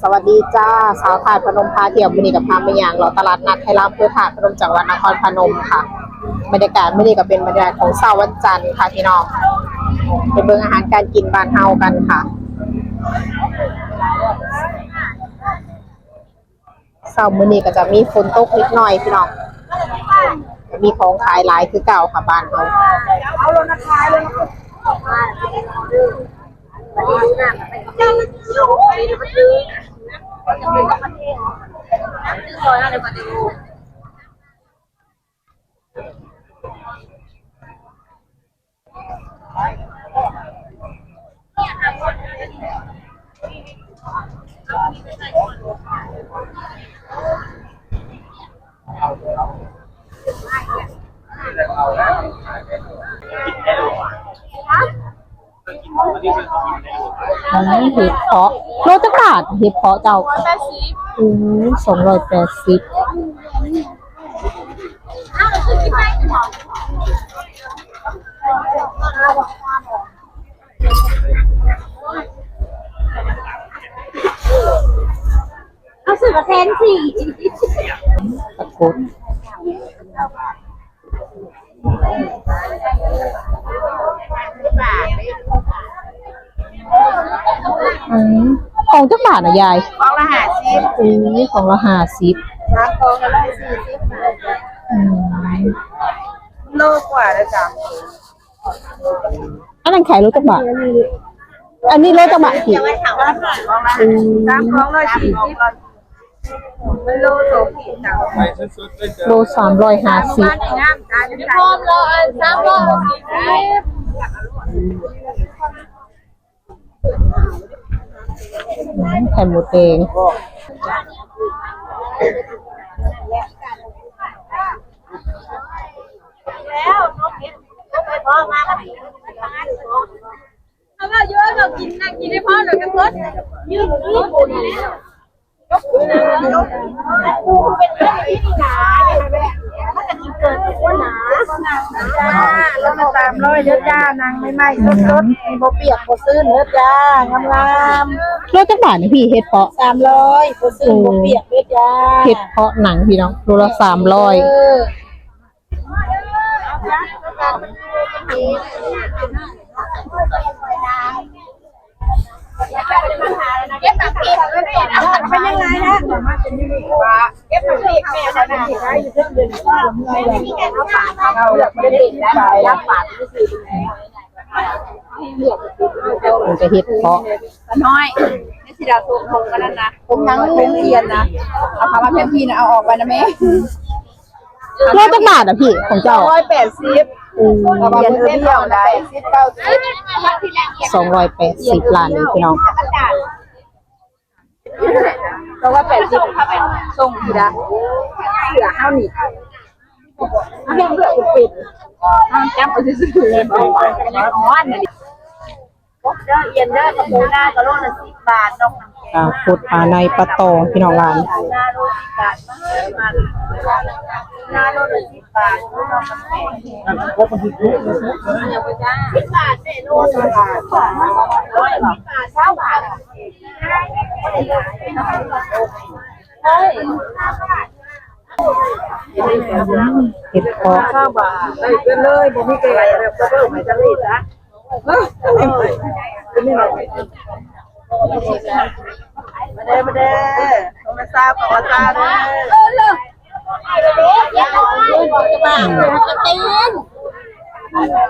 สวัสดีจ้า สาวธาตุพนมพาเที่ยว มื้อนี้ก็พามาย่างเลาะตลาดนัดไทราม อำเภอธาตุพนม จังหวัดนครพนมค่ะ บรรยากาศมื้อนี้ก็เป็นบรรยากาศของเช้าวันจันทร์ค่ะพี่น้อง ไปเบิ่งอาหารการกินบ้านเฮากันค่ะ เช้ามื้อนี้ก็จะมีฝนตกนิดหน่อยพี่น้อง ก็มีของขายหลายคือเก่าค่ะบ้านเฮา อันนี้เห็ดเผาะ โลจักบาท เห็ดเผาะเจ้า สองร้อยแปดสิบ อืม สองร้อยแปดสิบ เอาซื้อมาแสนสี่ ปรากฏ อืม กล่องจักบาทน่ะยาย กล่องละห้าสิบ อืม กล่องละห้าสิบ สามกล่องก็ร้อยสี่สิบ อืม โลกว่าละสาม อันนั้นขายโลจักบาท อันนี้โลจักบาทพี่ อืม สามกล่องร้อยสี่สิบ โลสองขีด โลสามร้อยห้าสิบ พร้อมแล้ว อันสามร้อยหกสิบ อืม ไข่มดแดง เอาว่าอยู่ว่าเรากิน นั่งกินให้พอแล้วก็กด ยืด ยืด โลละสามร้อยเด้อจ้า หนังใหม่ๆ สดๆ บ่เปียกบ่ชื้นเด้อจ้า งามๆ โลจักบาทนี่พี่ เห็ดเผาะ สามร้อย บ่ชื้นบ่เปียกเด้อจ้า เห็ดเผาะหนังพี่น้อง โลละสามร้อย เออ มันจะเห็ดเผาะ น้อย นี่สิดาโซกผงอันนั้นนะ ผงหยัง ผงเทียนนะ เอาคำว่าเพียงพี่นะ เอาออกไปนะแม่ โลจักบาทอะพี่ ของเจ้า ร้อยแปดสิบ อืม เอามาเพิ่มเดียวได้ สิบ เก้าสิบ สองร้อยแปดสิบ ร้านนี้พี่น้อง สองร้อยแปดสิบ ส่งทีละ เสือเท่านี้ เรื่องเพื่อปิด จับเอาซื่อๆ เลย บอกว่ายังอ่อนน่ะ เด้อ เอียนเด้อ กะปูนา กะโลละสิบบาท นอกน้ำแข็ง ปลาโคด ปลาใน ปลาตอง พี่น้องหลาน นาโลสิบบาท มา มา นาโลละสิบบาท นอกน้ำแข็ง สิบบาท เด้อ โลละบาท ร้อยบาท เก้าบาท เฮ้ย เห็ดเผาะ เก้าบาท ได้เกินเลย บ่มีแก่ แล้วก็เพิ่มให้ทะเลจ้ะ มาเด้อ มาเด้อ โทรมาซาวกับว่าซาเด้อ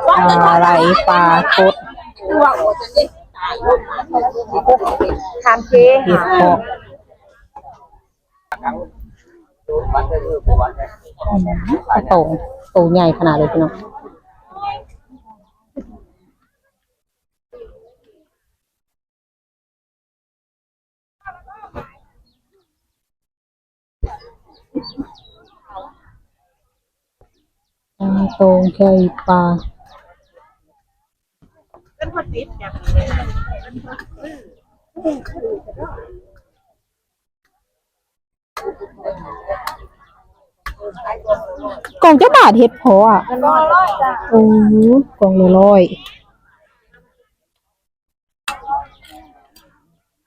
ปลาไหล ปลาโคด ถามเจ๊ เห็ดเผาะ ປາໂຕງ ໂຕໃຫຍ່ຂະໜາດເລີຍພີ່ນ້ອງ. ປາໂຕງ ແຂ້ອີປາ. ກ່ອງຈັກບາດເຫັດເຜາະອະ? ໂອ້ ກ່ອງລະຮ້ອຍ.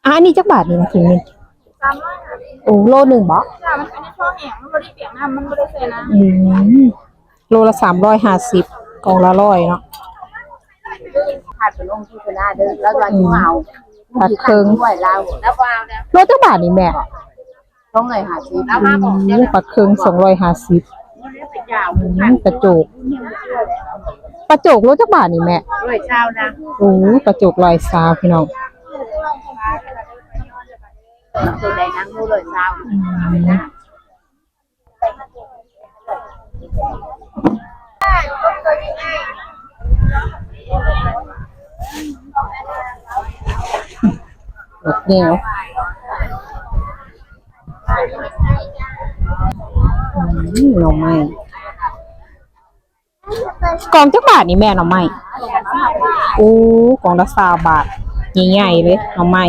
ອ່າ ອັນນີ້ຈັກບາດນີ້ນະ ຖົງນີ້? ສາມຮ້ອຍ. ໂອ້ ໂລໜຶ່ງບໍ? ຈ້າ ມັນເປັນເຫັດເຜາະແຫ້ງ ມັນບໍ່ໄດ້ປຽກນ້ຳ ມັນບໍ່ໄດ້ໃສ່ນ້ຳ. ອືມ ໂລລະສາມຮ້ອຍຫ້າສິບ ກ່ອງລະຮ້ອຍເນາະ. ຂາດເປັນອົງໂຄສະນາເດີ ລາວວ່າຊິມາເອົາ ຕັດເຄິ່ງ. ໂລຈັກບາດນີ້ແມ່? ສອງຮ້ອຍຫ້າສິບ. ອືມ ປັກເຄິ່ງ ສອງຮ້ອຍຫ້າສິບ. ອືມ ປາໂຈກ ປາໂຈກໂລຈັກບາດນີ້ແມ່? ຮ້ອຍຊາວນະ. ໂອ້ ປາໂຈກຮ້ອຍຊາວ ພີ່ນ້ອງ. ໂຕໃດນະ ໂລຮ້ອຍຊາວ. ອືມ. ບັກແງວ ອືມ ໜໍ່ໄມ້. ກ່ອງຈັກບາດນີ້ແມ່ ໜໍ່ໄມ້? ໂອ້ ກ່ອງລະຊາວບາດ ໃຫຍ່ໆເລີຍ ໜໍ່ໄມ້.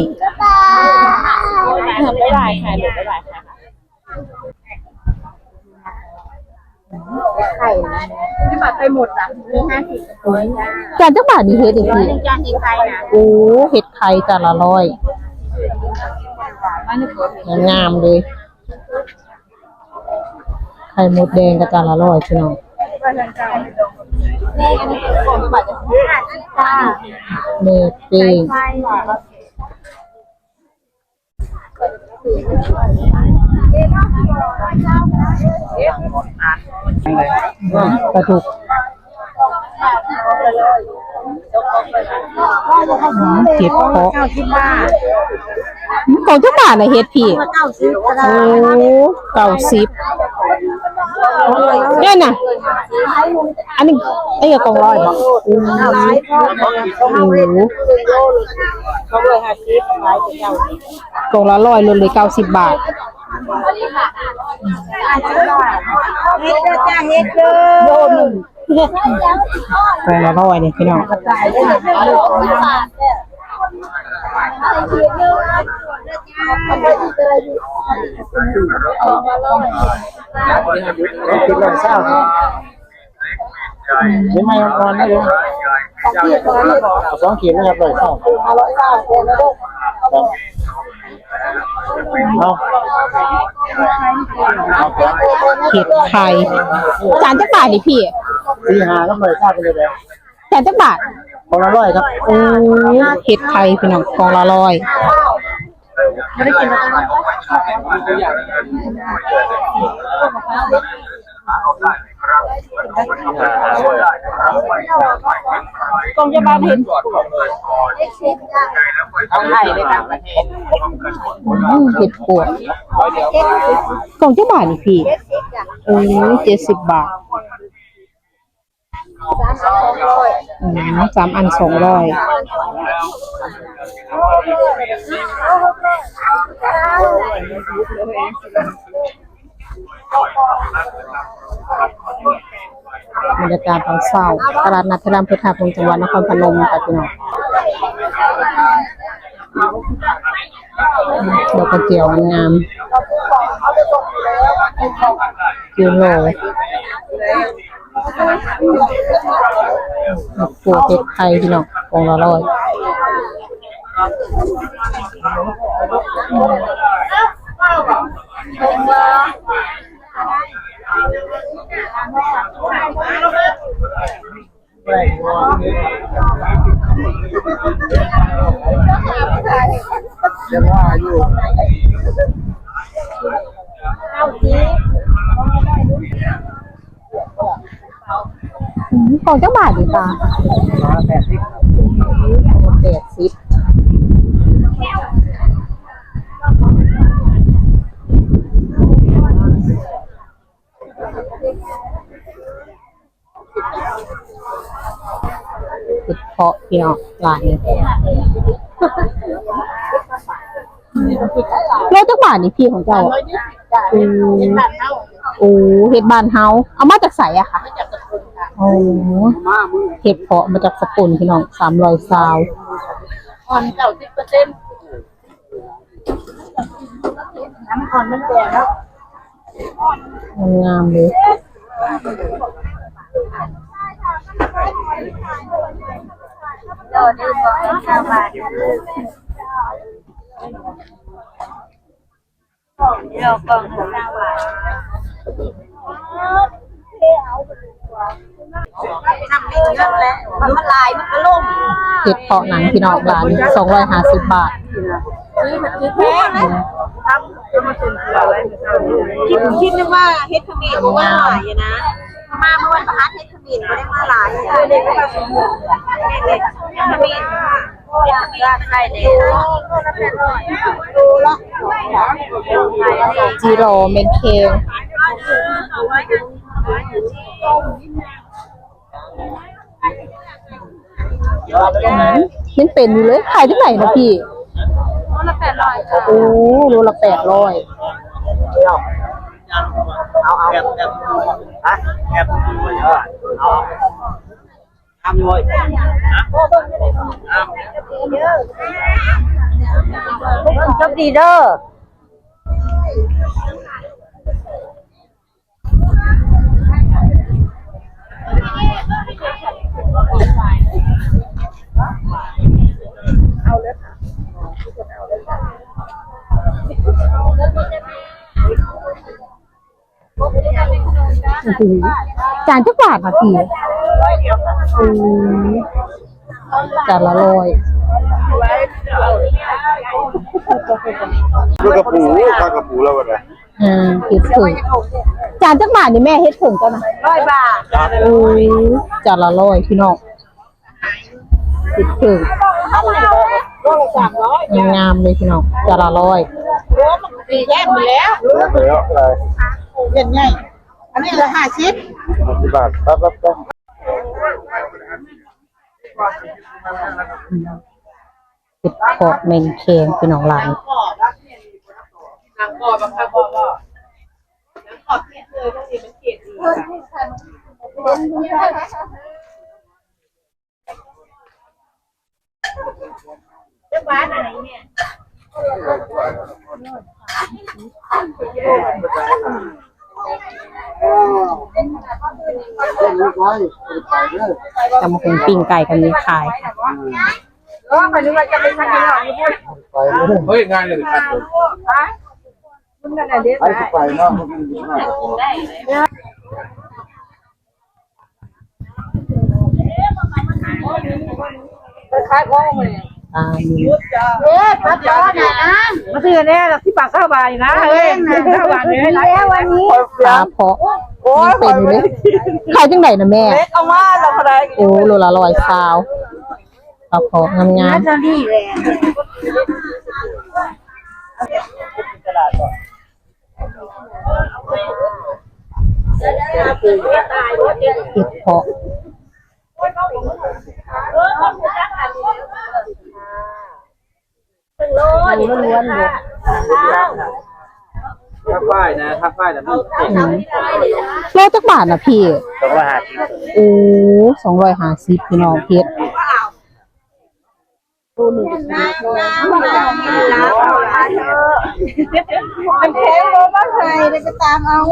ຈານຈັກບາດນີ້ເຫັດນີ້ພີ່? ໂອ້ ເຫັດໄຂ່ຈານລະຮ້ອຍ ງາມໆເລີຍ. ໄຂ່ມົດແດງກະຈານລະຮ້ອຍ ພີ່ນ້ອງ. ແມ່ເປ້ງ ປາດຸກ. ເຫັດເຜາະ ຂອງຈັກບາດນະເຫັດພີ່? ໂອ້ ເກົ້າສິບ ແມ່ນນະ. ອັນນີ້ ອັນນີ້ກະກອງຮ້ອຍບໍ? ໂອ້ ກອງລະຮ້ອຍ ລົດເຫຼືອເກົ້າສິບບາດ. ເຫັດເດີຈ້າ ເຫັດເດີ ໂລໜຶ່ງ ກອງລະຮ້ອຍນີ້ພີ່ນ້ອງ. ເຫັດໃໝ່ອ່ອນໆ ເດີ ສອງຂີດ ເອົາສອງຂີດນະຄັບ ຮ້ອຍຊາວ. ເອົາ ເຫັດໄຂ່ ຈານຈັກບາດນີ້ພີ່? ສີ່ຫ້າກັບຮ້ອຍຊາວ ເປັນຈັ່ງໃດ? ຈານຈັກບາດ? ກອງລະຮ້ອຍຄັບ. ໂອ້ ເຫັດໄຂ່ພີ່ນ້ອງ ກອງລະຮ້ອຍ. ກອງຈະບານເຫັນ ເອົາໃຫ້ໄປຕ່າງປະເທດ. ອືມ ເຫັດປວກ ກອງຈັກບາດນີ້ພີ່? ເອີ ເຈັດສິບບາດ. ສາມອັນສອງຮ້ອຍ. ອືມ ສາມອັນສອງຮ້ອຍ. ບັນຍາກາດຕອນເຊົ້າ ຕະຫຼາດນັດເທດລຳເພີທ່າໂພນ ຈັງຫວັດນະຄອນພະນົມ ຄ່ະພີ່ນ້ອງ. ດອກກະຈຽວງາມໆ ກິໂລ. ໝາກໂພດເຫັດໄຂ່ພີ່ນ້ອງ ກອງລະຮ້ອຍ. ອືມ ກອງຈັກບາດນີ້ຕາ? ແປດສິບ. ແປດສິບ. ອືມ ກອງລະແປດສິບ. ອືມ ກອງລະຮ້ອຍ. ເພາະພີ່ນ້ອງ ຮ້ານນີ້ ໂລຈັກບາດນີ້ພີ່ຂອງເຈົ້າ? ໂອ້ ເຫັດບ້ານເຮົາ ໂອ້ ເຫັດບ້ານເຮົາ ເອົາມາຈາກໃສອະຄະ? ມາຈາກສະກົນຄ່ະ ໂອ້ ເຫັດເພາະມາຈາກສະກົນພີ່ນ້ອງ ສາມຮ້ອຍຊາວ ອ່ອນເກົ້າສິບເປີເຊັນ ນ້ຳອ່ອນມັນແກ່ແລ້ວ ງາມໆເລີຍ ໂລໜຶ່ງກໍຊາວບາດ ໂລກໍຊາວບາດ. ເຫັດເພາະໜັງພີ່ນ້ອງ ບາດນີ້ສອງຮ້ອຍຫ້າສິບບາດ ຄິດ ຄິດວ່າເຫັດຂະເໝນບໍ່ວ່າຫຼາຍນະ ມາເມື່ອວັນພະຫັດເຫັດຂະເໝນບໍ່ໄດ້ມາຫຼາຍ ຂະເໝນ ຈີລໍແມ່ນແຂງ ຍັງເປັນຢູ່ເລີຍ ຂາຍຈັ່ງໃດນະພີ່? ໂລລະແປດຮ້ອຍຈ້າ ໂອ້ ໂລລະແປດຮ້ອຍ ເອົາ ເອົາ ເອົາ ເອົາ ໂຊກດີເດີ. ໂອ້ໂຫ ຈານຈັກບາດຫວາພີ່? ໂອ້ ຈານລະຮ້ອຍ ເພິ່ນກະປູ ເພິ່ນກະປູແລ້ວບັດນີ້ ເອີ ເຫັດເຜິ້ງ ຈານຈັກບາດນີ້ແມ່ ເຫັດເຜິ້ງເຈົ້ານະ? ຮ້ອຍບາດ ໂອ້ ຈານລະຮ້ອຍພີ່ນ້ອງ. ເຫັດເຜິ້ງ ງາມໆເລີຍພີ່ນ້ອງ ຈານລະຮ້ອຍ ໂອ້ ມັນແຍກໝົດແລ້ວ ແຍກໝົດແລ້ວ ເປັນໃຫຍ່ ອັນນີ້ລະຫ້າສິບ ຫ້າສິບບາດ ໄປໆໆ ເຫັດເພາະແມ່ນແຂງພີ່ນ້ອງຫຼາຍ. ຕຳບັກຫຸ່ງ ປີ້ງໄກ່ກະມີຂາຍ. ເອີ ຂ້ອຍນຶກວ່າຈະໄປສັກກິນເນາະຢູ່ພຸ້ນ ໄປເລີຍ ເຮີ້ຍ ງ່າຍເລີຍ ໄປ ໄປເນາະ. ໄປຂາຍຂອງມື້ນີ້ ອ່າ ເອີ ປັດຕໍ່ນະ ມາຊື້ແດ່ ສິບບາດ ຊາວບາດນີ້ນະ ເອີ ຊາວບາດນີ້ ແລ້ວວັນນີ້ ປາເພາະ ໂອ້ຍ ເຕັມເລີຍ ຂາຍຈັ່ງໃດນະແມ່? ເລັກເອົາມາລະເທົ່າໃດ? ໂອ້ ໂລລະຮ້ອຍຊາວ ປາເພາະງາມໆ ເຫັດເພາະ ລ້ວນໆ ທັກໄຟນະ ທັກໄຟນະ ອືມ ໂລຈັກບາດນະພີ່? ສອງຮ້ອຍຫ້າສິບ ໂອ້ ສອງຮ້ອຍຫ້າສິບ ພີ່ນ້ອງ ເຫັດ ໂລໜຶ່ງ ມັນແພງບໍ່ມາໃຫ້ ແລ້ວກະຕາມເອົາ ດ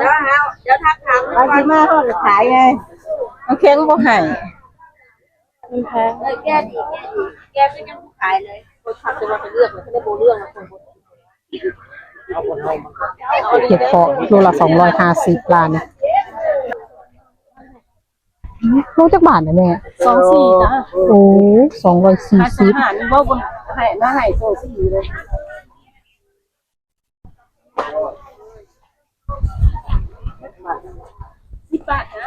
ຽວ ດຽວທັກຖາມ ວ່າຊິມາຮອດລະຂາຍໄງ ມັນແຂງບໍ່ໃຫ້ ມັນແພງ ເອີ ແກະດີ ແກະດີ ແກະຄືຍັງບໍ່ຂາຍເລີຍ ຄົນຂັບຈະວ່າໄປເລືອກ ມັນກະໄດ້ບໍ່ເລືອກ ເຫັດເພາະ ໂລລະສອງຮ້ອຍຫ້າສິບ ລາວນີ້. ໂລຈັກບາດນະແມ່? ສອງສີ່ຈ້າ ໂອ້ ສອງຮ້ອຍສີ່ສິບ ໃຫ້ມາໃຫ້ສອງສີ່ເລີຍ ສິບບາດຈ້າ.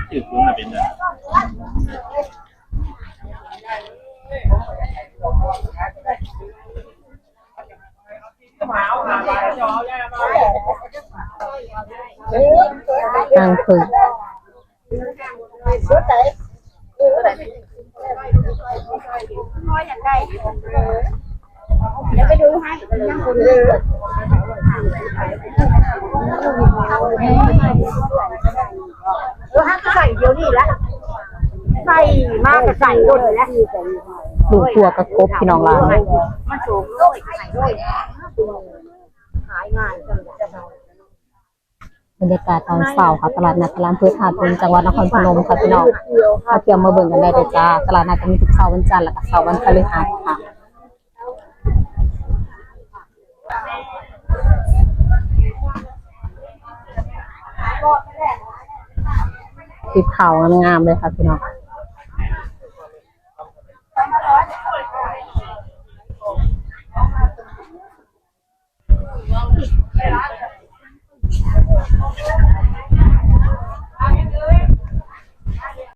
ຖືກຄຸນນະເປັນ ຮັງເຜິ້ງ ໃສ່ມາກະໃສ່ໂລດແຫຼະ ລູກຕົວກະກົບ ພີ່ນ້ອງຫຼານ. ບັນຍາກາດຕອນເຊົ້າ ຕະຫຼາດນັດຕະຫຼາດອຳເພີທາດພົມ ຈັງຫວັດນະຄອນພະນົມ ພີ່ນ້ອງ. ມາທ່ຽວມາເບິ່ງກັນໄດ້ເດີຈ້າ. ຕະຫຼາດນັດກະມີທຸກເຊົ້າວັນຈັນ ແລະກະເຊົ້າວັນພະລືຫັດ. ຕິບເຂົ້າງາມໆເລີຍ ພີ່ນ້ອງ.